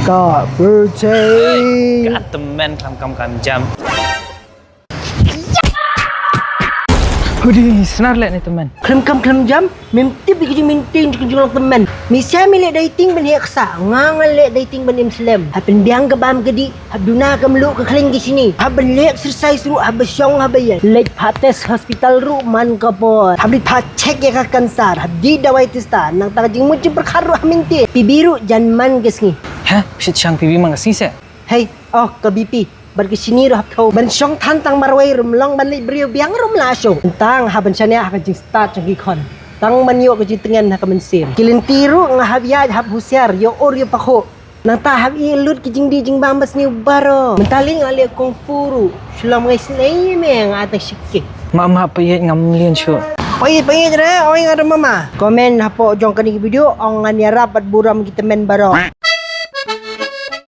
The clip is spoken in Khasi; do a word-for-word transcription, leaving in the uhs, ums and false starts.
Ka birthday. Ka tymmen khlem kam khlem jam. Hudi snar leh ne tymmen. Khlem kam khlem jam, mem tip ïa ka jingmyntin jong ka jinglong tymmen. Mi sa mi leh dieting ban heh ksa, nga nga leh dieting ban im slem. Hap pynbiang ka bam ka dih, hap duna ka mluh ka khlieng ka shini. Hap ban leh exercise ruh, hap ba shong, hap ba ïaid. Leit phah test hospital ruh man ka por. Hap leit phah check ïa ka cancer, hap die dawai tista, nangta ka jingmut jingpyrkhat ruh ha mynta. Phi bi ruh jan man ka sngi. Ha? Phi shang phi bi man ka sngi se? Hei, oh, ka B P. Bad ka shini ruh hap thaw. Ban shong than tang marwei ruh ym long, ban leit briew biang ruh ym lah shuh. Tang hap ban shaniah ha ka jingstad jong ki khon. Tang ban ïoh ka jingtngen ha ka mynsiem. Ki lynti ruh nga hap ïaid hap husiar, ïoh ur ïoh pakhuh. Nangta hap ïeh lut ki jingdih jingbam basniew baroh. Mynta lei nga leh kung fu ruh. Shu long ngai snei me nga tang shike. Ma ma peit ngam lien shuh. Peit peit re, oi nga da mama. Comment hapoh jong kane ka video, ong ngan ïarap bad burom ki tymmen baroh.